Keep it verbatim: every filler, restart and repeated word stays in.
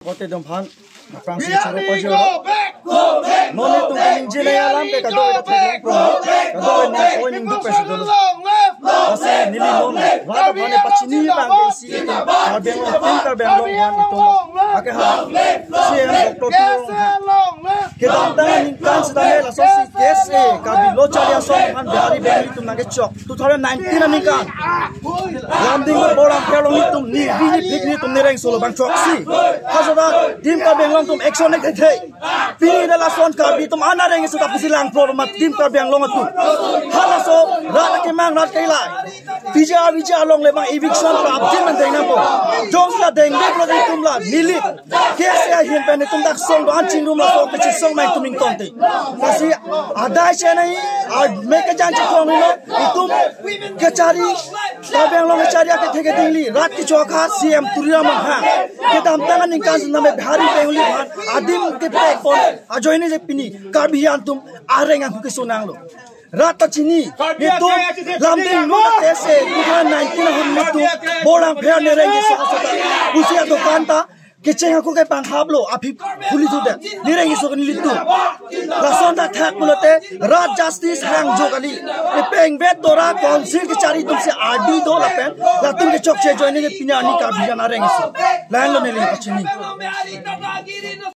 Kote dom phan, aphrangsi choro pajor. Non netum kaningje nangji alam ke kadokave ta theklong pro. Kadokave nang oi ningduk pesi dolo. Lasi neli non, rat aphan pachini abang ke isi itum, Karbi Anglong, Team Karbi Anglong aphan itum. Ake ha, C M Doctor Tuliram Ronghang kedamtang aningkan sitame laso si K S A, Karbi Lo Charli Asong aphan Bihari Bengali atum nangkechok. Two thousand nineteen aningkan Lumding Borlangpher along itum ni bini pik ni itum nereng solo bang choksi. Halaso ta Team Karbi Anglong atum action ek thei. Pini dak lason Karbi atum ana reng seta pusi lang pro ma Team Karbi Anglong atum. Halaso rat akemang rat kailai. P G R V G R along le bang eviction prapjin man deng nangpo. Jongsi la dengde pro itum la neli K S A ahin pen itum dak song do-an chingrum laso kachesong ma itum ingtonte. Lasi adai chenai, a mek kejang chithong lo, itum kachari, Karbi Anglong kachari akethe kedingli, rat kecho-a C M Tuliram Ronghang kedamtang aningkan sitame Bihari Bengali aphan adim kepek pon ajoine je pini Karbi atum areng anghu keso nanglo. Rat ta chini, itum Lumding non K S A two thousand nineteen ahun itum Borlangpher nereng keso asota pusi adokan ta kecheng ako ke panghap lo, aphi phuli thudet. Nereng keso ke nelitum. Lason ta thak pulote rat justice hangjo kali. Epeng vet dora council kachari atum si R D do lapen latum kechokche ajoine ke pini arni Karbi an areng keso. Lahenlo neli pachini.